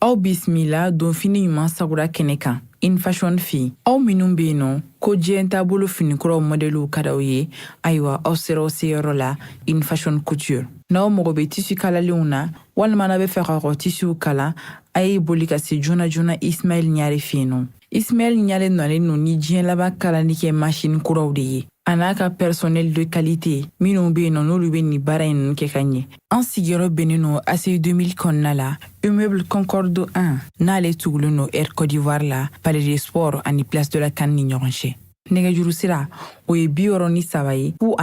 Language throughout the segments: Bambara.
Aw bisimila donfini ɲuman sagura kɛnɛ kan In Fashion fɛ yen. Aw minnu bɛ yen nɔ ko diɲɛ taabolo finikuraw mɔdɛliw ka d'aw ye, ayiwa aw sera aw seyɔrɔ la In Fashion Couture. N'aw mago bɛ tissu kalalenw na walima n'aw bɛ fɛ k'aw ka tissuw kala, a ye boli ka se joona joona Ismaël Ɲare fɛ yen nɔ. Ismaël Ɲare nalen don ni diɲɛ laban kalali kɛ machine kuraw de ye, a n'a ka personnel de qualité minnu bɛ yen nɔ n'olu bɛ nin baara in ninnu kɛ ka ɲɛ. An sigiyɔrɔ bɛnnen don ACI 2000 kɔnɔna la, immeuble Concorde 1, n'ale tugulen don Air Côte d'Ivoire la, Palais des Sports ani Place de la CAN ni ɲɔgɔn cɛ. Nɛgɛjuru sira o ye 63 ye 02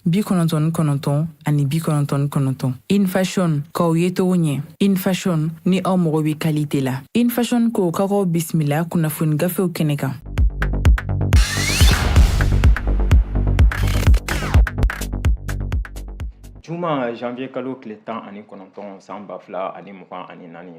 99 ani 99. In Fashion k'aw ye cogo ɲɛ. In Fashion, ni aw mago bɛ qualité la. In Fashion ko k'aw bisimila kunnafoni gafew kɛnɛ kan. Juma janvier kalo tile 19 san 2024,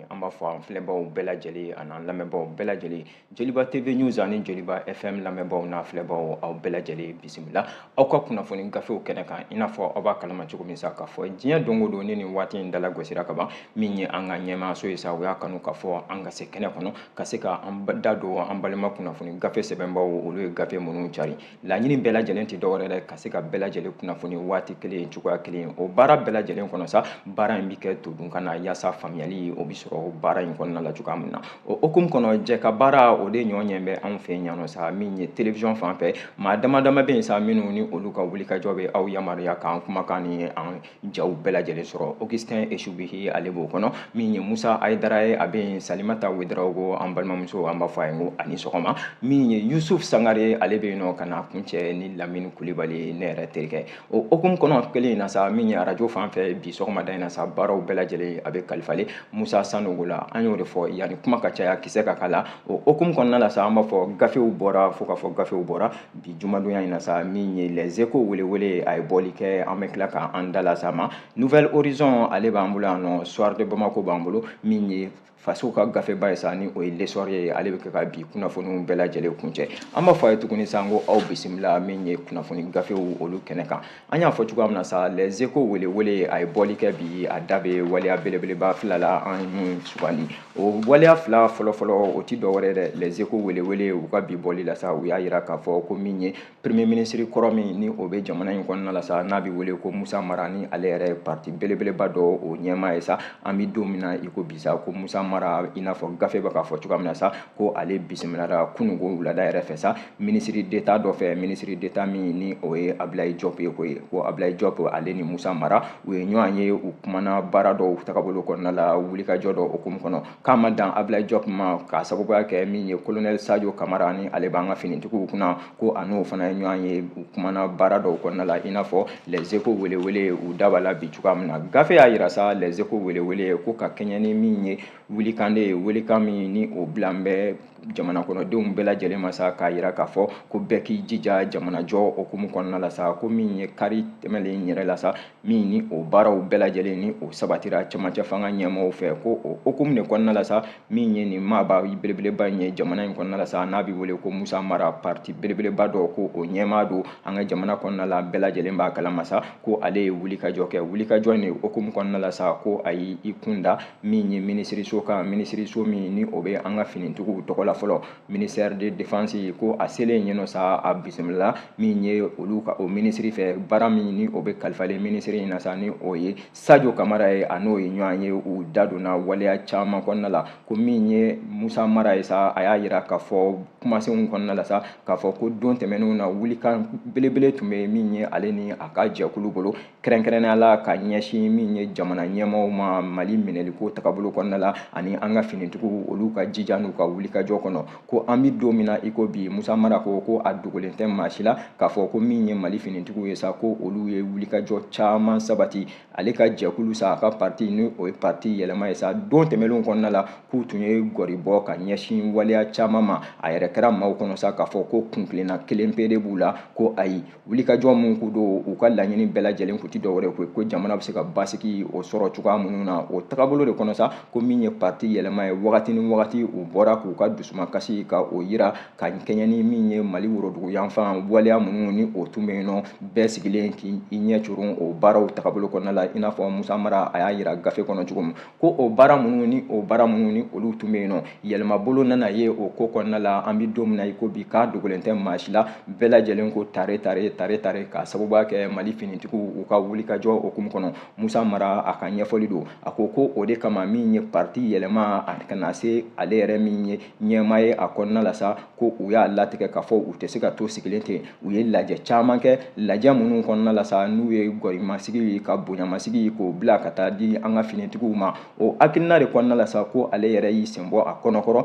an b'a fɔ an filɛbaw bɛɛ lajɛlen ani an lamɛnbaw bɛɛ lajɛlen, Joliba TV News ani Joliba FM lamɛnbaw n'a filɛbaw, aw bɛɛ lajɛlen bisimila aw ka kunnafoni gafew kɛnɛ kan. I n'a fɔ aw b'a kalama cogo min sa k'a fɔ diɲɛ don o don ni nin waati in dala gosira ka ban, min ye an ka ɲɛmaaso ye sa, u y'a kanu k'a fɔ an ka se kɛnɛ kɔnɔ ka se ka an da don an balima kunnafoni gafe sɛbɛnbaw, olu ye gafe minnu cari. Laɲini bɛɛ lajɛlen tɛ dɔwɛrɛ dɛ, ka se ka bɛɛ lajɛlen kunnafoni waati kelen cogoya kelen. O baara bɛɛ lajɛlen kɔnɔ sa, baara in bɛ kɛ todunkan na yaasa faamuyali o bɛ sɔrɔ baara in kɔnɔna la cogoya min na. O hukumu kɔnɔ, jɛ ka baara o de ɲɔ ɲɛ bɛ anw fɛ yan nɔ sa. Min ye télévision fan fɛ, maa dama dama bɛ yen sa minnu ni olu ka wulikajɔ bɛ aw yamaruya k'an kumakan ni an jaw bɛɛ lajɛlen sɔrɔ. Augustin Esubihi, ale b'o kɔnɔ. Min ye Musa Ayidara ye, a bɛ yen. Salimata Wedarawogo, an balimamuso, an b'a fɔ a ye ko ani sɔgɔma. Min ye Yusuf Sangare, ale bɛ yen nɔ ka na kuncɛ ni Lamini Kulibali, ne yɛrɛ terikɛ. O hukumu kɔnɔ kelen in na sa, min ye arajo fan fɛ bi sɔgɔmada in na sa, baaraw bɛɛ lajɛlen a bɛ kalifalen Musa Sanogo la. An y'o de fɔ yanni kuma ka caya kisɛ ka k'a la. O hukumu kɔnɔna la sa, an b'a fɔ gafew bɔra fo k'a fɔ gafew bɔra bi jumadonya in na sa. Min ye Les Échos welewele, a ye bɔli kɛ, an bɛ tila k'an da lase a ma. Nouvel Horizon, ale b'an bolo yan nɔ. Soir de Bamako b'an bolo. Min ye faso ka gafeba ye sa, ni o ye L'Essor ye, ale bɛ kɛ ka bi kunnafoniw bɛɛ lajɛlen kuncɛ. An b'a fɔ a ye tuguni sa ko aw bisimila min ye kunnafoni gafew olu kɛnɛ kan. An y'a fɔ cogoya min na sa, Les Échos welewele, a ye bɔli kɛ bi. A da bɛ waleya belebeleba fila la an ye mun sugandi. O waleya fila fɔlɔfɔlɔ, o ti dɔwɛrɛ dɛ, Les Échos welewele u ka bi bɔli la sa, u y'a yira k'a fɔ ko min ye premier ministre kɔrɔ min ni o bɛ jamana in kɔnɔna la sa, n'a bɛ wele ko Musa Mara, ni ale yɛrɛ ye parti belebeleba dɔ o ɲɛmaa ye sa, an bɛ don min na i ko bi sa, ko Musa Mara, i n'a fɔ gafe bɛ k'a fɔ cogoya min na sa, ko ale bisimilara kununko wulada yɛrɛ fɛ sa, ministre d'État dɔ fɛ, ministre d'État min ni o ye Ablaye Diop ye. Koyi ko Ablaye Diop, ale ni Musa Mara, u ye ɲɔgɔn ye, u kumana baara dɔw tagabolo kɔnɔna la, wulikajɔ dɔ hukumu kɔnɔ. K'a ma dan Ablaye Diop ma, k'a sababuya kɛ min ye colonel Sadio Kamara, ni ale b'an ka finitigiw kunna, ko a n'o fana ye ɲɔgɔn ye, u kumana baara dɔw kɔnɔna la, i n'a fɔ Les Échos welewele u da b'a la bi cogoya min na. Gafe y'a yira sa, Les Échos welewele, ko ka kɛɲɛ ni min ye wulikan de ye, welekan min ni o bilan bɛ jamana kɔnɔdenw bɛɛ lajɛlen ma sa, k'a yira k'a fɔ ko bɛɛ k'i jija jamanajɔ hukumu kɔnɔna la sa, ko min ye kari tɛmɛlen yɛrɛ la sa, min ni o baaraw bɛɛ lajɛlen ni o sabatira cɛmancɛ fanga ɲɛmaaw fɛ, ko o hukumu de kɔnɔna la sa, min ye nin maaba belebeleba in ye jamana in kɔnɔna la sa, n'a bɛ wele ko Musa Mara, parti belebeleba dɔ ko o ɲɛmaa don an ka jamana kɔnɔna la, bɛɛ lajɛlen b'a kalama sa, ko ale ye wulikajɔ kɛ. Wulikajɔ in de hukumu kɔnɔna la sa, ko a y'i kun da min ye minisiriso kan, minisiriso min ni o bɛ an ka finitigiw tɔgɔ la fɔlɔ, ministère de défense. Ko a selen yen nɔ sa, a bisimila min ye olu ka o minisiri fɛ, baara min ni o bɛ kalifalen minisiri in na sa, ni o ye Sadio Kamara ye, a n'o ye ɲɔgɔn ye, u da donna waleya caman kɔnɔna la. Ko min ye Musa Mara ye sa, a y'a yira k'a fɔ kumasenw kɔnɔna la sa, k'a fɔ ko don tɛmɛnenw na, wulikan belebele tun bɛ min ye ale ni a ka jɛkulu bolo, kɛrɛnkɛrɛnnenya la ka ɲɛsin min ye jamana ɲɛmaaw ma Mali minɛliko tagabolo kɔnɔna la, ani an ka finitigiw olu ka jija n'u ka wulikajɔ kɔnɔ. Ko an bɛ don min na i ko bi, Musa Mara ko a dogolen tɛ maa si la k'a fɔ ko min ye Mali finitigiw ye sa, ko olu ye wulikajɔ caman sabati. Ale ka jɛkulu sa, a ka parti ni o ye parti yɛlɛma ye sa, don tɛmɛnenw kɔnɔna la, k'u tun ye gɔri bɔ ka ɲɛsin waleya caman ma. A yɛrɛ kɛra maaw kɔnɔ sa k'a fɔ ko kuntilenna kelen pe de b'u la, ko ayi, wulikajɔ mun k'u don, u ka laɲini bɛɛ lajɛlen kun ti dɔwɛrɛ ye ko jamana bɛ se ka basigi o sɔrɔ cogoya minnu na. O tagabolo de kɔnɔ sa, ko min ye parti yɛlɛma ye, wagati ni wagati u bɔra k'u ka dusu dusumakasi ka o yira ka kɛɲɛ ni min ye Mali worodugu yanfan waleya minnu ni o tun bɛ yen nɔ, bɛɛ sigilen k'i ɲɛ coron o baaraw tagabolo kɔnɔna la. I n'a fɔ Musa Mara a y'a yira gafe kɔnɔ cogo min ko o baara minnu ni o baara minnu ni olu tun bɛ yen nɔ, yɛlɛmabolo nana ye o ko kɔnɔna la. An bɛ don min na i ko bi, k'a dogolen tɛ maa si la, bɛɛ lajɛlen ko tare tare tare tare, k'a sababuya kɛ Mali finitigiw u ka wulikajɔ hukumu kɔnɔ. Musa Mara a ka ɲɛfɔli don, a ko ko o de kama min ye parti yɛlɛma a ka na se ale yɛrɛ min ye ɲɛmaa ye a kɔnɔna la sa, ko u y'a latigɛ k'a fɔ u tɛ se ka to sigilen ten. U ye lajɛ caman kɛ, lajɛ minnu kɔnɔna la sa, n'u ye gɔrimasigi ka bonyamasigi k'o bila ka taa di an ka finitigiw ma. O hakilina de kɔnɔna la sa, ko ale yɛrɛ y'i sen bɔ a kɔnɔkɔrɔ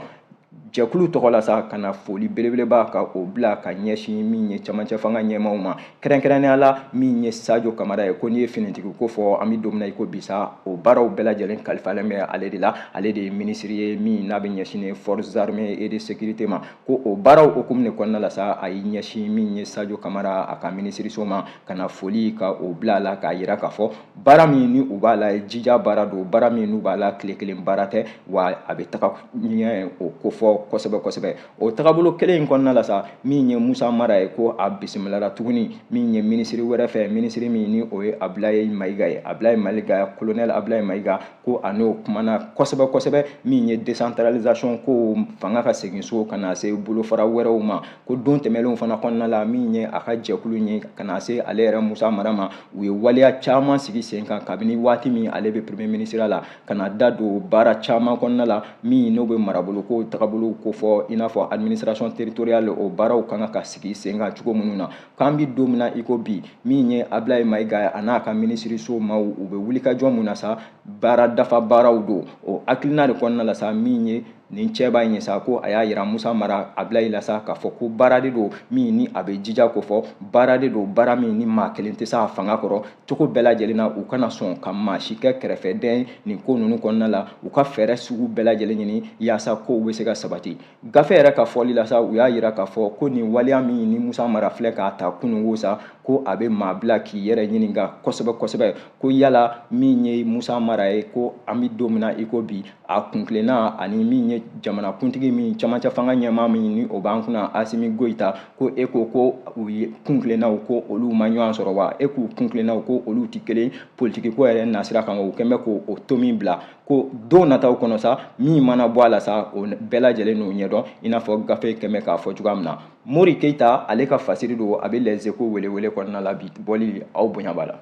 jɛkulu tɔgɔ la sa, ka na foli belebeleba ka o bila ka ɲɛsin min ye camancɛ fanga ɲɛmaaw ma, kɛrɛnkɛrɛnnenya la min ye Sadio Kamara ye. Ko n'i ye finitigi ko fɔ, an bɛ don min na i ko bi sa, o baaraw bɛɛ lajɛlen kalifalen bɛ ale de la. Ale de ye minisiri ye min n'a bɛ ɲɛsin forces armées et de sécurité ma. Ko o baaraw hukumu de kɔnɔna la sa, a y'i ɲɛsin min ye Sadio Kamara a ka minisiriso ma, ka na foli ka o bila a la, k'a yira k'a fɔ baara min ni u b'a la, jija baara don, baara min n'u b'a la, tile kelen baara tɛ, wa a bɛ taga ɲɛ o kofɔ kosɛbɛ kosɛbɛ. O tagabolo kelen in kɔnɔna la sa, min ye Musa Mara ye, ko a bisimilara tuguni min ye minisiri wɛrɛ fɛ, minisiri min ni o ye Abulaye Mayiga ye, Abulaye Mayiga, colonel Abulaye Mayiga, ko a n'o kumana kosɛbɛ kosɛbɛ min ye décentralisation ko fanga ka segin so ka na se bolofara wɛrɛw ma. Ko don tɛmɛnlenw fana kɔnɔna la, min ye a ka jɛkulu ye ka na se ale yɛrɛ Musa Mara ma, u ye waleya caman sigi sen kan kabini waati min ale bɛ premier ministre la, ka na da don baara caman kɔnɔna la min n'o bɛ marabolo ko tagabolo kofɔ, i n'a fɔ administration territoriale, o baaraw kan ka sigi sen kan cogo minnu na. K'an bɛ don min na i ko bi, min ye Abulaye Mayiga a n'a ka minisiriso maaw, u bɛ wulikajɔ mun na sa, baara dafa baaraw don. O hakilina de kɔnɔna la sa, min ye nin cɛba in ye sa, ko a y'a yira Musa Mara Abulaye la sa, k'a fɔ ko baara de don min ni a bɛ jija ko fɔ, baara de don, baara min ni maa kelen tɛ se a fanga kɔrɔ cogo bɛɛ lajɛlen na. U kana sɔn ka maa si kɛ kɛrɛfɛdɛn nin ko ninnu kɔnɔna la, u ka fɛɛrɛ sugu bɛɛ lajɛlen ɲini yaasa kow bɛ se ka sabati. Gafe yɛrɛ ka fɔli la sa, u y'a yira k'a fɔ ko nin waleya min ni Musa Mara filɛ k'a ta kununko sa, ko a bɛ maa bila k'i yɛrɛ ɲininka kosɛbɛ kosɛbɛ, ko yala min ye Musa Mara ye, ko an bɛ don min na i ko bi, a kuntilenna ani min ye jamanakuntigi min camancɛ fanga ɲɛmaa min ni o b'an kunna Asimi Goyita, ko e ko ko u ye kuntilennaw ko olu ma ɲɔgɔn sɔrɔ wa, e k'u kuntilennaw ko olu tɛ kelen politiki ko yɛrɛ nasira kan, o kɛn bɛ k'o tomi bila ko don nataw kɔnɔ sa, min mana bɔ a la sa, o bɛɛ lajɛlen n'o ɲɛdɔn, i n'a fɔ gafe kɛmɛ k'a fɔ cogoya min na. Mori Keyita ale ka fasiri don, a bɛ Les Échos welewele kɔnɔna la bi bɔli, aw bonya b'a la.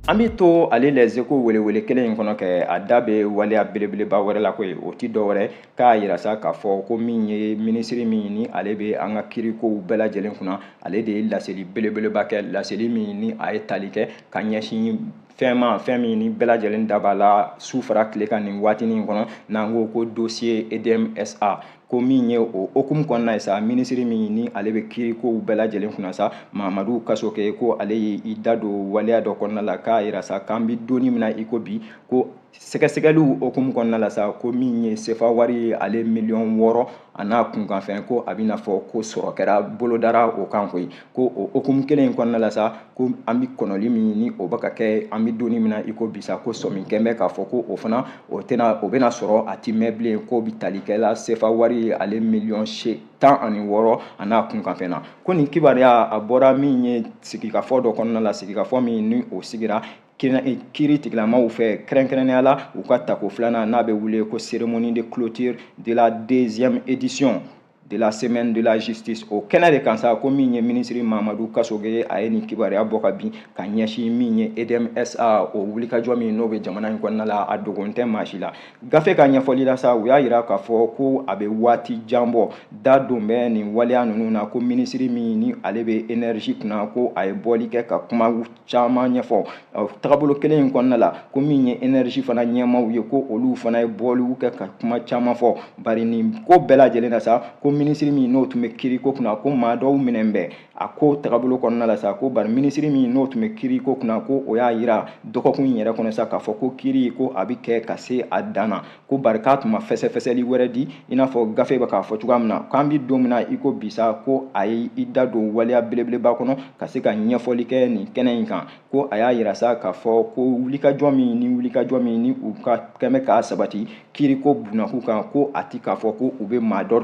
An bɛ to ale Les Échos welewele kelen in kɔnɔ kɛ a da bɛ waleya belebeleba wɛrɛ la koyi. O ti dɔwɛrɛ k'a yira sa k'a fɔ ko min ye minisiri min ni ale bɛ an ka kirikow bɛɛ lajɛlen kunna, ale de ye laseli belebeleba kɛ, laseli min ni a ye tali kɛ ka ɲɛsin fɛn ma, fɛn min ni bɛɛ lajɛlen da b'a la su fara tile kan nin waatinin kɔnɔ, n'an ko ko dossier EDM SA. Ko min ye o hukumu kɔnɔna ye sa, minisiri min ni ale bɛ kirikow bɛɛ lajɛlen kunna sa, Mamadu Kasoke, ko ale ye i da don waleya dɔ kɔnɔna la k'a yira sa k'an bɛ don min na i ko bi, ko sɛgɛsɛgɛliw hukumu kɔnɔna la sa, ko min ye sefa wari ye ale miliyɔn 6 a n'a kunkanfɛn, ko a bɛna fɔ ko sɔrɔ kɛra bolodara o kan koyi. Ko o hukumu kelen in kɔnɔna la sa, ko an bɛ kɔnɔli min ni o bɛ ka kɛ an bɛ don min na i ko bi sa, ko sɔmi kɛn bɛ k'a fɔ ko o fana o tɛna o bɛna sɔrɔ a ti mɛn bilen, k'o bɛ tali kɛ la sefa wari ye ale miliyɔn 16 a n'a kunkanfɛn na. Ko nin kibaruya a bɔra min ye sigikafɔ dɔ kɔnɔna la, sigikafɔ min ni o sigira kiiri tigilamaw fɛ, kɛrɛnkɛrɛnnenya la u ka tako filanan n'a bɛ wele ko cérémonie de clôture de la deuxième édition de la semaine de la justice. O kɛnɛ de kan sa, ko min ye minisiri Mamadu Kasoge, a ye nin kibaruya bɔ ka bin ka ɲɛsin min ye EDM SA, o wulikajɔ min n'o bɛ jamana in kɔnɔna la, a dogon tɛ maa si la. Gafe ka ɲɛfɔli la sa, u y'a yira k'a fɔ ko a bɛ waati jan bɔ da don bɛ nin waleya ninnu na, ko minisiri min ni ale bɛ énergie kunna, ko a ye bɔli kɛ ka kuma caman ɲɛfɔ tagabolo kelen in kɔnɔna la, ko min ye énergie fana ɲɛmaaw ye, ko olu fana ye bɔliw kɛ ka kuma caman fɔ. Bari nin ko bɛɛ lajɛlen na sa, ko minisiri min n'o tun bɛ kiiriko kunna, ko maa dɔw minɛn bɛ a ko tagabolo kɔnɔna la sa. Ko bari minisiri min n'o tun bɛ kiiriko kunna, ko o y'a yira dɔgɔkun in yɛrɛ kɔnɔ sa k'a fɔ ko kiiri ko a bɛ kɛ ka se a dan na, ko bari k'a tun ma fɛsɛfɛsɛli wɛrɛ di, i n'a fɔ gafe bɛ k'a fɔ cogoya min na, k'an bɛ don min na i ko bi sa, ko a ye i da don waleya belebeleba kɔnɔ ka se ka ɲɛfɔli kɛ nin kɛnɛ in kan. Ko a y'a yira sa k'a fɔ ko wulikajɔ min ni u ka kɛmɛ k'a sabati kiiriko bunakun kan, ko a ti k'a fɔ ko u bɛ maa dɔ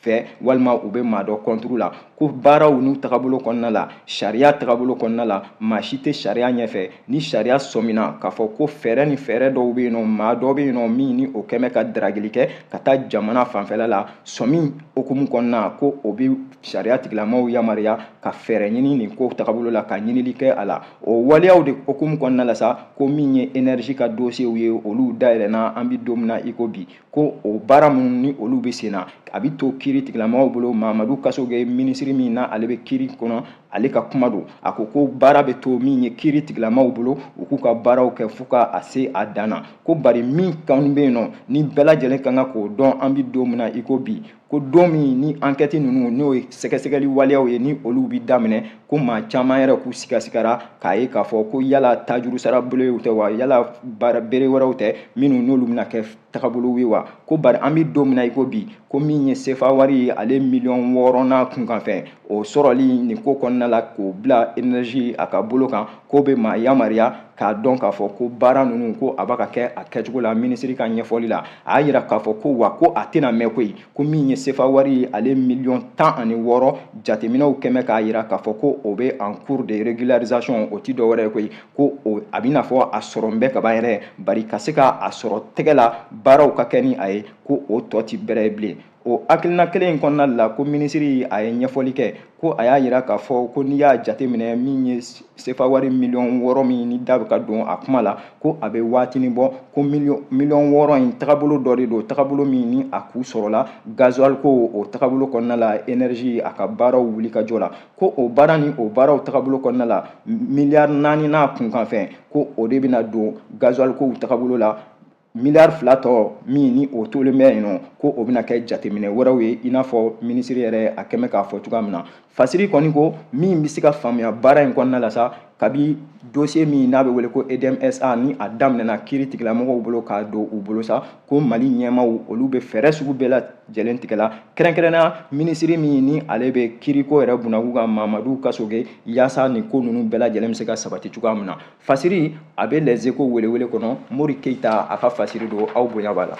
fɛ walima u bɛ maa dɔ kɔnturu la, ko baaraw n'u tagabolo kɔnɔna la, sariya tagabolo kɔnɔna la, maa si tɛ sariya ɲɛfɛ. Ni sariya sɔmina k'a fɔ ko fɛɛrɛ ni fɛɛrɛ dɔw bɛ yen nɔ, maa dɔ bɛ yen nɔ min ni o kɛmɛ ka daragili kɛ ka taa jamana fanfɛla la, sɔmi hukumu kɔnɔna, ko o bɛ sariya tigilamaaw yamaruya ka fɛɛrɛ ɲini nin ko tagabolo la, ka ɲinili kɛ a la. O waleyaw de hukumu kɔnɔna la sa, ko min ye énergie ka dossiers ye, olu dayɛlɛnna an bɛ don min na i ko bi, ko o baara minnu ni olu bɛ sen na, a bɛ to kiiri tigilamɔgɔw bolo. Mamadu Kasoge, minisiri min na ale bɛ kiiri kɔnɔ, ale ka kuma don, a ko ko baara bɛ to min ye kiiri tigilamɔgɔw bolo, u k'u ka baaraw kɛ fo ka a se a dan na. Ko bari min kanu bɛ yen nɔ, ni bɛɛ lajɛlen ka kan k'o dɔn an bɛ don min na i ko bi, ko don min ni enquête ninnu n'o ye sɛgɛsɛgɛli waleyaw ye, ni olu bɛ daminɛ, ko maa caman yɛrɛ k'u sigasigara k'a ye k'a fɔ ko yala tajuru sara bolow tɛ wa, yala baara bere wɛrɛw tɛ minnu n'olu bɛna kɛ tagabolow ye wa. Ko bari an bɛ don min na i ko bi, ko min ye sefa wari ye, ale miliyɔn 6nan kunkanfɛn o sɔrɔli nin ko kɔnɔna la, k'o bila énergie a ka bolo kan, k'o bɛ maa yamaruya k'a dɔn k'a fɔ ko baara ninnu ko a b'a ka kɛ a kɛcogo la. Minisiri ka ɲɛfɔli la, a y'a yira k'a fɔ ko wa ko a tɛna mɛn koyi, ko min ye sefa wari ye, ale miliyɔn 16 jateminɛw kɛmɛ k'a yira k'a fɔ ko o bɛ en cours de régularisation, o ti dɔwɛrɛ ye koyi, ko o a bɛ n'a fɔ a sɔrɔ n bɛ kaban yɛrɛ, bari ka se ka a sɔrɔ tɛgɛ la baaraw ka kɛ ni a ye, ko o tɔ ti bɛrɛ ye bilen. O hakilina kelen in kɔnɔna la, ko minisiri a ye ɲɛfɔli kɛ, ko a y'a yira k'a fɔ ko n'i y'a jateminɛ min ye sefa wari miliyɔn 6 min ni da bɛ ka don a kuma la, ko a bɛ waatinin bɔ, ko miliyɔn 6 in tagabolo dɔ de don, tagabolo min ni a k'u sɔrɔla gasoil ko o tagabolo kɔnɔna la, énergie a ka baaraw wuli ka jɔ la, ko o baara ni o baaraw tagabolo kɔnɔna la, miliyari 4 n'a kunkanfɛn, ko o de bɛna don gasoil kow tagabolo la, miliyari 2 tɔ min ni o tolen bɛ yen nɔ, ko o bɛna kɛ jateminɛ wɛrɛw ye, i n'a fɔ minisiri yɛrɛ a kɛmɛ k'a fɔ cogoya min na. Fasiri kɔni ko min bɛ se ka faamuya baara in kɔnɔna la sa, kabi dossier min n'a bɛ wele ko EDMSA ni a daminɛna kiiri tigilamɔgɔw bolo k'a don u bolo sa, ko Mali ɲɛmaaw olu bɛ fɛɛrɛ sugu bɛɛ lajɛlen tigɛ la, kɛrɛnkɛrɛnnenya minisiri min ni ale bɛ kiiriko yɛrɛ bunakun kan, Mamadu Kasoge, yaasa nin ko ninnu bɛɛ lajɛlen bɛ se ka sabati cogoya min na. Fasiri a bɛ Les Échos welewele kɔnɔ, Mori Keyita a ka fasiri don, aw bonya b'a la.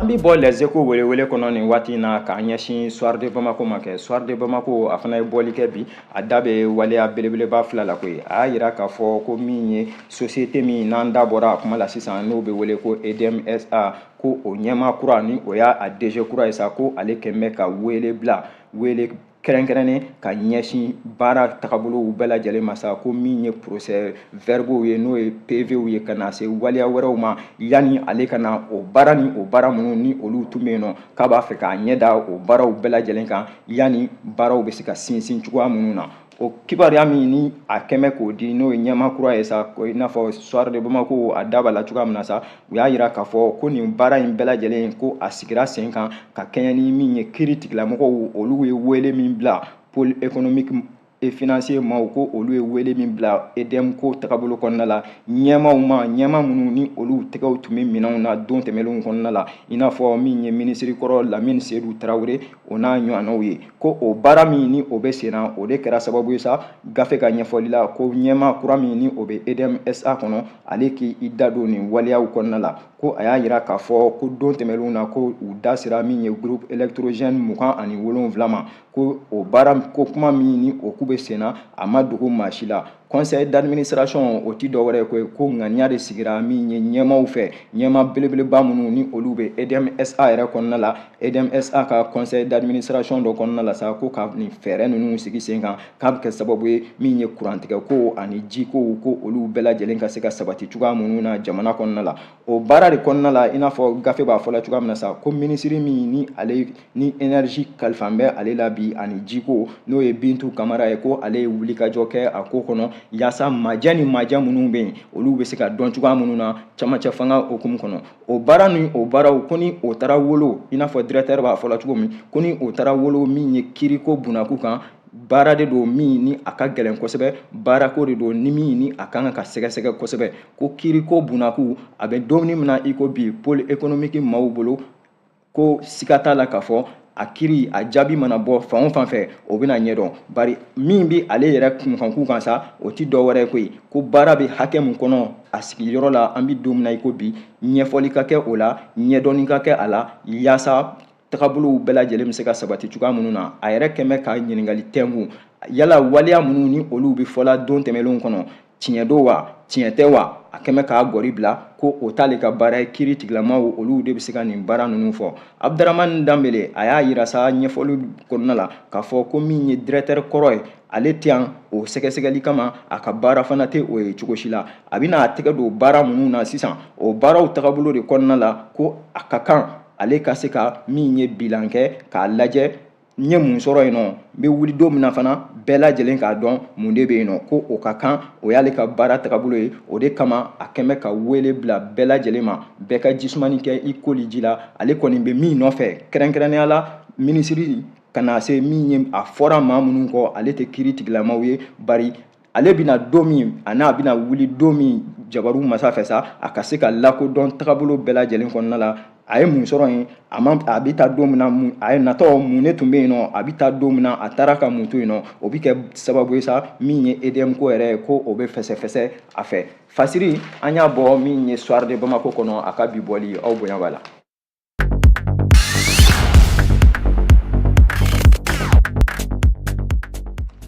An bɛ bɔ Les Échos welewele kɔnɔ nin waati in na k'an ɲɛsin Soir de Bamako ma kɛ. Soir de Bamako a fana ye bɔli kɛ bi, a da bɛ waleya belebeleba fila la koyi. A y'a yira k'a fɔ ko min ye société min n'an da bɔra a kuma la sisan, n'o bɛ wele ko EDMSA, ko o ɲɛmaa kura ni o y'a DG kura ye sa, ko ale kɛn bɛ ka wele bila, wele kɛrɛnkɛrɛnnen ka ɲɛsin baara tagabolow bɛɛ lajɛlen ma sa, ko min ye procès verbaux ye, n'o ye PVw ye, ka na se waleya wɛrɛw ma, yanni ale ka na o baara ni o baara minnu ni olu tun bɛ yen nɔ, k'a b'a fɛ k'a ɲɛ da o baaraw bɛɛ lajɛlen kan, yanni baaraw bɛ se ka sinsin cogoya minnu na. O kibaruya min ni a kɛmɛ k'o di, n'o ye ɲɛmaa kura ye sa, i n'a fɔ Soir de Bamako a da b'a la cogoya min na sa, u y'a yira k'a fɔ ko nin baara in bɛɛ lajɛlen ko a sigira sen kan ka kɛɲɛ ni min ye kiiri tigilamɔgɔw olu ye wele min bila pôle économique et financier maaw, ko olu ye wele min bila EDM ko tagabolo kɔnɔna la, ɲɛmaaw ma, ɲɛmaa minnu ni olu tɛgɛw tun bɛ minɛnw na don tɛmɛnlenw kɔnɔna la, i n'a fɔ min ye minisiri kɔrɔ Lamine Seydou Traoré o n'a ɲɔgɔnnaw ye, ko o baara min ni o bɛ sen na, o de kɛra sababu ye sa, gafe ka ɲɛfɔli la, ko ɲɛmaa kura min ni o bɛ EDM-SA kɔnɔ, ale k'i da don nin waleyaw kɔnɔna la. Ko a y'a yira k'a fɔ ko don tɛmɛnlenw na, ko u da sera min ye groupe électrogène 27 ma, ko o baara ko kuma min ni o k'u bɛ sen na, a ma dogo maa si la. Conseil d'administration o ti dɔwɛrɛ ye koyi, ko ŋaniya de sigira min ye ɲɛmaaw fɛ, ɲɛmaa belebeleba minnu ni olu bɛ EDM-SA yɛrɛ kɔnɔna la, EDM-SA ka conseil d'administration dɔ kɔnɔna la sa, ko ka nin fɛɛrɛ ninnu sigi sen kan, k'a bɛ kɛ sababu ye min ye kurantigɛ ko ani jiko, ko olu bɛɛ lajɛlen ka se ka sabati cogoya minnu na jamana kɔnɔna la. O baara de kɔnɔna la, i n'a fɔ gafe b'a fɔ la cogoya min na sa, ko minisiri min ni ale ni énergie kalifa bɛ ale la bi ani jiko, n'o ye Bintu Kamara ye, ko ale ye wulikajɔ kɛ a ko kɔnɔ Yaasa majɛ ni majɛ minnu bɛ yen, olu bɛ se ka dɔn cogoya minnu na camancɛ fanga hukumu kɔnɔ. O baara ni o baaraw, ko ni o taara wolo, i n'a fɔ directeur b'a fɔla cogo min, ko ni o taara wolo min ye kiiriko bunakun kan, baara de don min ni a ka gɛlɛn kosɛbɛ, baarako de don ni min ni a kan ka sɛgɛsɛgɛ kosɛbɛ. Ko kiiriko bunakun a bɛ dumuni min na i ko bi pôle économique maaw bolo, ko siga t'a la k'a fɔ a kiiri a jaabi mana bɔ fan o fan fɛ, o bɛna ɲɛdɔn. Bari min bɛ ale yɛrɛ kunkanku kan sa, o ti dɔ wɛrɛ koyi, ko baara bɛ hakɛ min kɔnɔ a sigiyɔrɔ la an bɛ don min na i ko bi, ɲɛfɔli ka kɛ o la, ɲɛdɔnni ka kɛ a la, yaasa tagabolow bɛɛ lajɛlen bɛ se ka sabati cogoya minnu na. A yɛrɛ kɛmɛ ka ɲininkali tɛnku yala waleya minnu ni olu bɛ fɔla don tɛmɛnlenw kɔnɔ, tiɲɛ don wa, tiɲɛ tɛ wa? A kɛmɛ k'a gɔri bila ko o t'ale ka baara ye, kiiri tigilamaw olu de bɛ se ka nin baara ninnu fɔ. Abudramani Danbele a y'a yira sa ɲɛfɔli kɔnɔna la k'a fɔ ko min ye directeur kɔrɔ ye, ale tɛ yan o sɛgɛsɛgɛli kama, a ka baara fana tɛ o ye cogo si la. A bɛna a tɛgɛ don baara minnu na sisan, o baaraw tagabolo de kɔnɔna la, ko a ka kan ale ka se ka min ye bilan kɛ k'a lajɛ n ye mun sɔrɔ yen nɔ, n bɛ wuli don min na fana bɛɛ lajɛlen k'a dɔn mun de bɛ yen nɔ, ko o ka kan, o y'ale ka baara tagabolo ye. O de kama a kɛmɛ ka wele bila bɛɛ lajɛlen ma, bɛɛ ka jisumani kɛ i koli ji la. Ale kɔni bɛ min nɔfɛ kɛrɛnkɛrɛnnenya la, minisiri ka na se min ye a fɔra maa minnu kɔ, ale tɛ kiiri tigilamaw ye. Bari ale bɛna don min a n'a bɛna wuli don min jabaru masa fɛ sa, a ka se ka lakodɔn tagabolo bɛɛ lajɛlen kɔnɔna la, a ye mun sɔrɔ yen, a ma a bɛ taa don min na, mun a ye natɔ mun de tun bɛ yen nɔ, a bɛ taa don min na a taara ka mun to yen nɔ, o bɛ kɛ sababu ye sa min ye EDM ko yɛrɛ ye, ko o bɛ fɛsɛfɛsɛ a fɛ. Fasiri an y'a bɔ min ye Soir de Bamako kɔnɔ, a ka bi bɔli, aw bonya b'a la.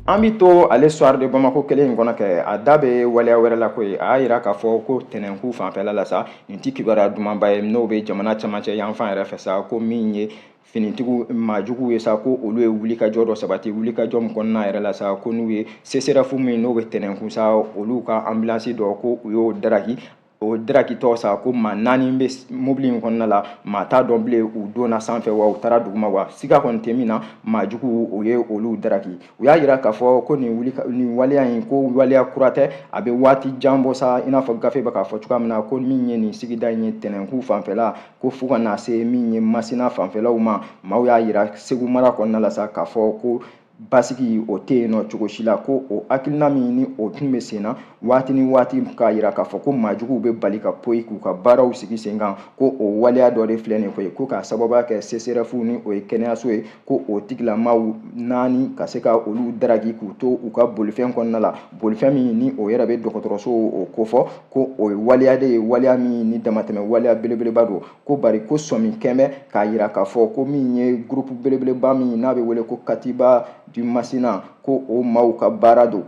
An bɛ to ale Soir de Bamako kelen in kɔnɔ kɛ, a da bɛ waleya wɛrɛ la koyi. A y'a yira k'a fɔ ko tɛnɛnku fanfɛla la sa, nin ti kibaruya dumanba ye n'o bɛ jamana camancɛ yanfan yɛrɛ fɛ sa, ko min ye finitigiw maajuguw ye sa, ko olu ye wulikajɔ dɔ sabati, wulikajɔ min kɔnɔna yɛrɛ la sa, ko n'u ye CSRéf min n'o bɛ tɛnɛnku sa, olu ka ambulance dɔ, ko u y'o daraki. O darakitɔ sa, ko maa 4 bɛ mobili in kɔnɔna la, maa t'a dɔn bilen u donna sanfɛ wa u taara duguma wa, siga kɔni tɛ min na, maajuguw o ye olu daraki. U y'a yira k'a fɔ ko nin waleya in, ko waleya kura tɛ, a bɛ waati jan bɔ sa, i n'a fɔ gafe bɛ k'a fɔ cogoya min na, ko min ye nin sigida in ye tɛnɛnku fanfɛla, ko fo ka na se min ye Masina fanfɛlaw ma, maaw y'a yira Segu mara kɔnɔna la sa k'a fɔ ko basigi o tɛ yen nɔ cogo si la. Ko o hakilina min ni o tun bɛ sen na waati ni waati, k'a yira k'a fɔ ko maajuguw bɛ bali ka poyi k'u ka baaraw sigi sen kan, ko o waleya dɔ de filɛ nin ye, ko k'a sababuya kɛ CSRéf ni o ye kɛnɛyaso ye, ko o tigilamaw 4 ka se ka olu daraki k'u to u ka bolifɛn kɔnɔna la, bolifɛn min ni o yɛrɛ bɛ dɔgɔtɔrɔso o kofɔ, ko o ye waleya de ye, waleya min ni damatɛmɛ waleya belebeleba don. Ko bari ko sɔmi kɛn bɛ k'a yira k'a fɔ ko min ye groupe belebeleba min n'a bɛ wele ko Katiba du Masina, ko o maaw ka baara don,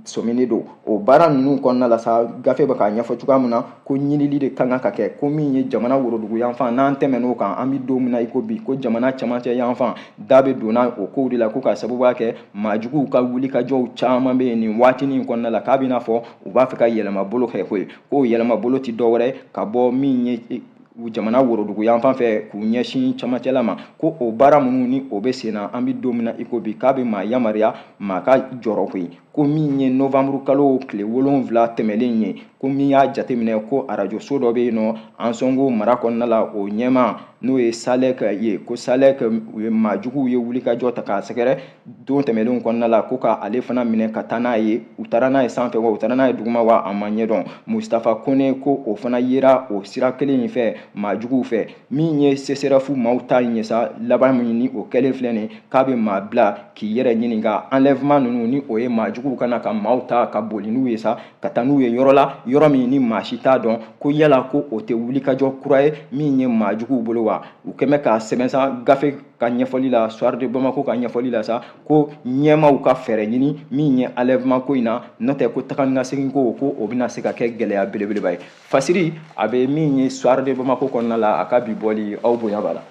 sɔmini don. O baara ninnu kɔnɔna la sa, gafe bɛ k'a ɲɛfɔ cogoya min na, ko ɲinili de kan ka kɛ, ko min ye jamana worodugu yanfan, n'an tɛmɛn'o kan, an bɛ don min na i ko bi, ko jamana camancɛ yanfan da bɛ donna o kow de la, ko k'a sababuya kɛ maajuguw ka wulikajɔw caman bɛ yen nin waatinin kɔnɔna la, k'a bɛ n'a fɔ u b'a fɛ ka yɛlɛmabolo kɛ koyi, k'o yɛlɛmabolo tɛ dɔwɛrɛ ka bɔ min ye jamana worodugu yanfan fɛ k'u ɲɛsin camancɛla ma, ko o baara minnu ni o bɛ sen na an bɛ don min na i ko bi, k'a bɛ maa yamaruya maa ka jɔrɔ koyi. Ko min ye novembre kalo tile 7 tɛmɛlen ye, ko min y'a jateminɛ ko arajoso dɔ bɛ yen nɔ Ansɔngo mara kɔnɔna la, o ɲɛmaa n'o ye Salek ye, ko Salek u ye maajuguw ye wulikajɔ ta k'a sɛgɛrɛ don tɛmɛnlenw kɔnɔna la, ko ka ale fana minɛ ka taa n'a ye, u taara n'a ye sanfɛ wa u taara n'a ye duguma wa, a ma ɲɛdɔn. Mustafa Kone, ko o fana yera o sira kelen in fɛ maajuguw fɛ. Min ye CSRéf maaw ta in ye sa, laban min ni o kɛlen filɛ nin ye, k'a bɛ maa bila k'i yɛrɛ ɲininka enlèvement ninnu ni o ye maajuguw kana ka maaw ta ka boli n'u ye sa, ka taa n'u ye yɔrɔ la, yɔrɔ min ni maa si t'a dɔn, ko yala ko o tɛ wulikajɔ kura ye min ye maajuguw bolo wa? U kɛmɛ k'a sɛbɛn sa gafe ka ɲɛfɔli la, Soir de Bamako ka ɲɛfɔli la sa, ko ɲɛmaaw ka fɛɛrɛ ɲini min ye enlèvement ko in na, n'o tɛ ko taga ni ka segin ko o bɛna se ka kɛ gɛlɛya belebeleba ye. Fasiri a bɛ min ye Soir de Bamako kɔnɔna la, a ka bi bɔli, aw bonya b'a la.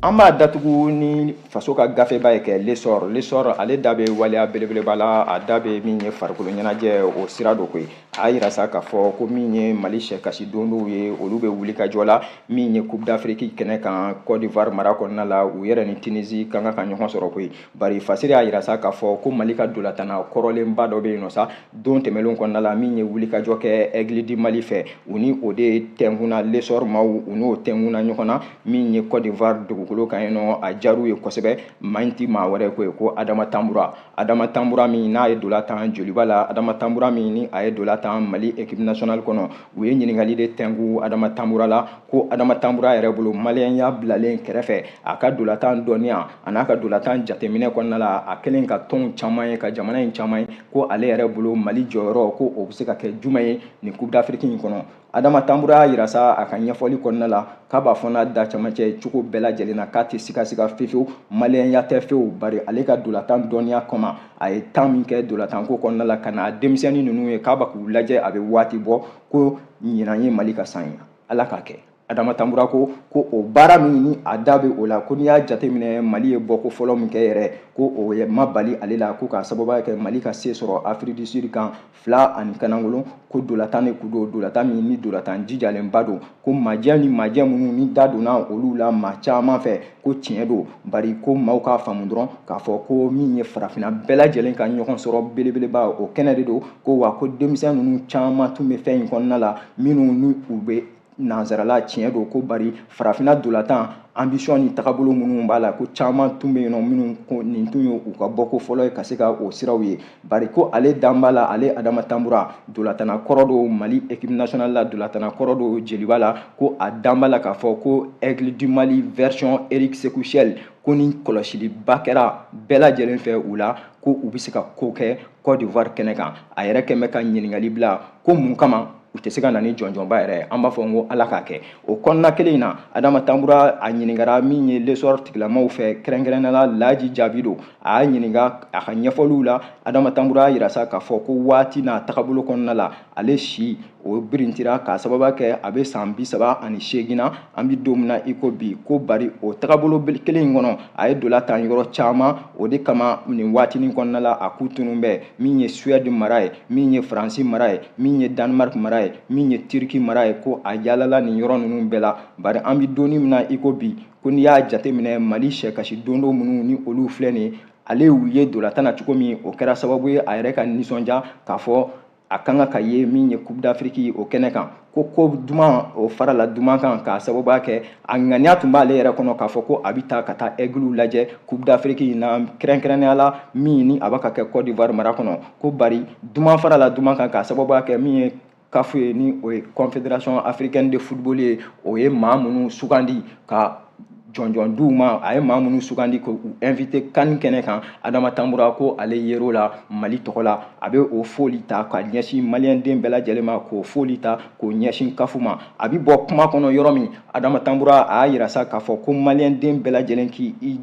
An b'a datugu ni faso ka gafeba ye kɛ L'Essor. L'Essor ale da bɛ waleya belebeleba la, a da bɛ min ye farikolo ɲɛnajɛ o sira dɔ koyi. A y'a yira sa k'a fɔ ko min ye Mali sɛkasi dondow ye, olu bɛ wuli ka jɔ la. Min ye Coupe d'Afrique kɛnɛ kan Côte d'Ivoire mara kɔnɔna la, u yɛrɛ ni Tunisie ka kan ka ɲɔgɔn sɔrɔ koyi. Bari Fasiri y'a yira sa k'a fɔ ko Mali ka dolatana kɔrɔlenba dɔ bɛ yen nɔ sa, don tɛmɛnlenw kɔnɔna la, min ye wulikajɔ kɛ Aigle du Mali fɛ, u ni o de tɛnkunna L'Essor maaw, u n'o tɛnkunna ɲɔgɔn na min ye Côte d'Ivoire dugukolo kan yen nɔ. A diyar'u ye kosɛbɛ. Maa in ti maa wɛrɛ ko ye ko Adama Tanbura. Adama Tanbura min n'a ye dola tan Joliba la, Adama Tanbura min ni a ye dola tan Mali équipe nationale kɔnɔ, u ye ɲininkali de tɛnku Adama Tanbura la, ko Adama Tanbura yɛrɛ bolo, maliyɛnya bilalen kɛrɛfɛ, a ka dolatan dɔnniya a n'a ka dolatan jateminɛ kɔnɔna la, a kɛlen ka tɔnw caman ye, ka jamana in caman ye, ko ale yɛrɛ bolo Mali jɔyɔrɔ ko o bɛ se ka kɛ jumɛn ye nin Coupe d'Afrique in kɔnɔ. Adama Tanbura y'a yira sa a ka ɲɛfɔli kɔnɔna la k'a b'a fɔ n'a da camancɛ cogo bɛɛ lajɛlen na, k'a tɛ sigasiga fiyewu, maliyɛnya tɛ fewu, bari ale ka dolatan dɔnniya kama, a ye temps min kɛ dolatanko kɔnɔna la ka na denmisɛnnin ninnu ye k'a b'a k'u lajɛ, a bɛ waati bɔ, ko ɲinan ye Mali ka san ye, Ala k'a kɛ. Adama Tanbura ko ko o baara min ni a da bɛ o la, ko n'i y'a jateminɛ Mali ye bɔko fɔlɔ min kɛ yɛrɛ, ko o ma bali ale la, ko k'a sababuya kɛ Mali ka se sɔrɔ Afrique du Sud kan 2-1, ko dolatan de kun don, dolatan min ni dolatan jijalenba don, ko majɛ ni majɛ minnu ni da donna olu la maa caman fɛ, ko tiɲɛ don, bari ko maaw k'a faamu dɔrɔn k'a fɔ ko min ye farafinna bɛɛ lajɛlen ka ɲɔgɔn sɔrɔ belebeleba, o kɛnɛ de don, ko wa ko denmisɛn ninnu caman tun bɛ fɛn in kɔnɔna la minnu ni u bɛ nansarala, tiɲɛ don, ko bari farafinna dolatan ambition ni tagabolo minnu b'a la, ko caman tun bɛ yen nɔ minnu ko nin tun ye u ka bɔko fɔlɔ ye ka se ka o siraw ye. Bari ko ale dan b'a la, ale Adama Tanbura, dolatana kɔrɔ don Mali équipe nationale la, dolatana kɔrɔ don Joliba la, ko a dan b'a la k'a fɔ ko Aigle du Mali version Eric Sékou Chelle, ko ni kɔlɔsiliba kɛra bɛɛ lajɛlen fɛ u la, ko u bɛ se ka ko kɛ Côte d'Ivoire kɛnɛ kan. A yɛrɛ kɛn bɛ ka ɲininkali bila ko mun kama u tɛ se ka na ni jɔnjɔnba yɛrɛ ye. An b'a fɔ n ko Ala k'a kɛ. O kɔnɔna kelen in na, Adama Tanbura a ɲininkara min ye L'Essor tigilamaw fɛ, kɛrɛnkɛrɛnnenya la Laji Jaabi don, a y'a ɲininka a ka ɲɛfɔliw la. Adama Tanbura y'a yira sa k'a fɔ ko waati n'a tagabolo kɔnɔna la, ale si o birintira k'a sababu kɛ a bɛ san 38 na an bɛ don min na i ko bi, ko bari o tagabolo kelen in kɔnɔ a ye dola tan yɔrɔ caman, o de kama nin waatinin kɔnɔna la a k'u tunun bɛ min ye Suède mara ye, min ye Faransi mara ye, min ye Danemark mara ye, min ye Turki mara ye, ko a yaalala nin yɔrɔ ninnu bɛɛ la. Bari an bɛ don min na i ko bi, ko n'i y'a jateminɛ Mali sɛkasi dondo minnu ni olu filɛ nin ye, ale y'u ye dolatan na cogo min, o kɛra sababu ye a yɛrɛ ka nisɔndiya k'a fɔ a kan ka ye min ye Coupe d'Afrique o kɛnɛ kan, ko ko duman o farala duman kan, k'a sababuya kɛ a ŋaniya tun b'ale yɛrɛ kɔnɔ k'a fɔ ko a bɛ taa ka taa Aiglew lajɛ Coupe d'Afrique in na, kɛrɛnkɛrɛnnenya la min ni a b'a ka kɛ Côte d'Ivoire mara kɔnɔ, ko bari duman farala duman kan k'a sababuya kɛ min ye CAF ye, ni o ye Confédération africaine de football ye, o ye maa minnu sugandi ka jɔnjɔn d'u ma, a ye maa minnu sugandi k'u invité CAN kɛnɛ kan. Adama Tanbura ko ale yer'o la Mali tɔgɔ la, a bɛ o foli ta ka ɲɛsin maliyɛn den bɛɛ lajɛlen ma, k'o foli ta k'o ɲɛsin CAF ma. A bɛ bɔ kuma kɔnɔ yɔrɔ min, Adama Tanbura a y'a yira sa k'a fɔ ko maliyɛn den bɛɛ lajɛlen k'i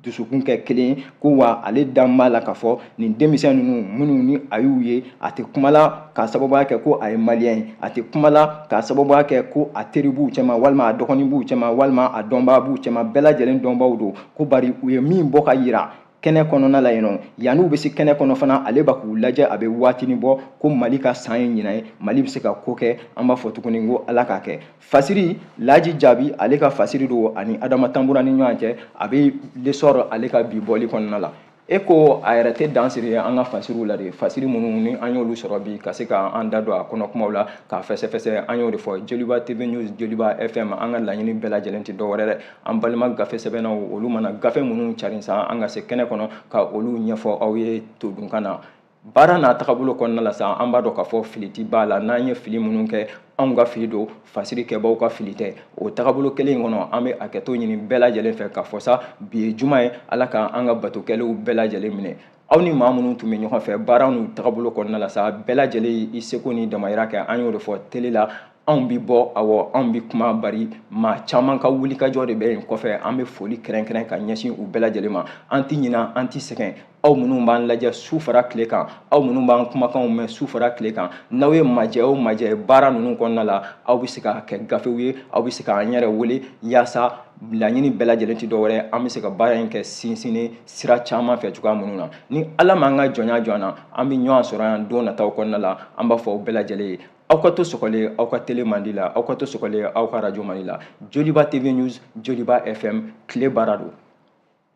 dusukun kɛ kelen, ko wa ale dan b'a la k'a fɔ nin denmisɛn ninnu minnu ni a y'u ye, a tɛ kuma la k'a sababuya kɛ ko a ye maliyɛn ye, a tɛ kuma la k'a sababuya kɛ ko a teri b'u cɛma, walima a dɔgɔnin b'u cɛma, walima a dɔnbaa b'u cɛma, bɛɛ lajɛlen dɔnbaw don, ko bari u ye min bɔ ka yira kɛnɛ kɔnɔna la yen nɔ, yan'u bɛ se kɛnɛ kɔnɔ fana, ale b'a k'u lajɛ, a bɛ waatinin bɔ, ko Mali ka san ye ɲinan ye, Mali bɛ se ka ko kɛ. An b'a fɔ tuguni ko Ala k'a kɛ. Fasiri Laji Jaabi, ale ka fasiri don ani Adama Tanbura ni ɲɔgɔn cɛ, a bɛ L'Essor ale ka bi bɔli kɔnɔna la. E ko a yɛrɛ tɛ dan siri an ka fasiriw la de, fasiri minnu ni an y'olu sɔrɔ bi ka se k'an da don a kɔnɔ kumaw la k'a fɛsɛfɛsɛ, an y'o de fɔ. Joliba TV News, Joliba FM, an ka laɲini bɛɛ lajɛlen tɛ dɔwɛrɛ dɛ, an balima gafe sɛbɛnnaw, olu mana gafe minnu carin sa, an ka se kɛnɛ kɔnɔ ka olu ɲɛfɔ aw ye todunkan na. Baara n'a tagabolo kɔnɔna la sa, an b'a dɔn k'a fɔ fili ti b'a la, n'an ye fili minnu kɛ, anw ka fili don, fasiri kɛbaw ka fili tɛ. O tagabolo kelen in kɔnɔ, an bɛ hakɛto ɲini bɛɛ lajɛlen fɛ k'a fɔ sa bi ye juma ye, Ala ka an ka batokɛlenw bɛɛ lajɛlen minɛ. Aw ni maa minnu tun bɛ ɲɔgɔn fɛ baara n'u tagabolo kɔnɔna la sa, bɛɛ lajɛlen i seko ni damayira kɛ, an y'o de fɔ télé la. Anw bi bɔ, awɔ, anw bi kuma, bari maa caman ka wulikajɔ de bɛ yen kɔfɛ. An bɛ foli kɛrɛnkɛrɛn ka ɲɛsin u bɛɛ lajɛlen ma. An ti ɲina, an ti sɛgɛn. Aw minnu b'an lajɛ su fara tile kan, aw minnu b'an kumakanw mɛn su fara tile kan, n'aw ye majɛ o majɛ baara ninnu kɔnɔna la, aw bɛ se ka kɛ gafew ye, aw bɛ se k'an yɛrɛ wele yaasa Laɲini bɛɛ lajɛlen tɛ dɔwɛrɛ, an bɛ se ka baara in kɛ sinsinni sira caman fɛ cogoya minnu na. Ni Ala m'an ka jɔnya jɔ an na, an bɛ ɲɔgɔn sɔrɔ yan don nataw kɔnɔna la. An b'a fɔ aw bɛɛ lajɛlen ye, aw ka to sɔgɔlen aw ka télé mandi la, aw ka to sɔgɔlen aw ka radio mandi la. Joliba TV News, Joliba FM, tile baara don.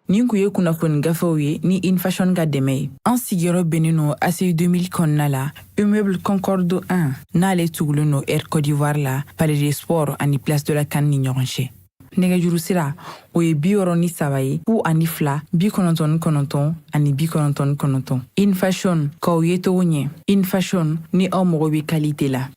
Nin kun ye kunnafoni gafew ye ni Infashion ka dɛmɛ ye. An sigiyɔrɔ bɛnnen don ACI 2000 kɔnɔna la, immeuble Concorde 1, n'ale tugulen don Air Côte d'Ivoire la, Palais des Sports ani Place de la CAN ni ɲɔgɔn cɛ. Nɛgɛjuru sira, o ye 63 ye, 02 99 ani 99. Infashion, k'aw ye cogo ɲɛ. Infashion, ni aw mago bɛ qualité la.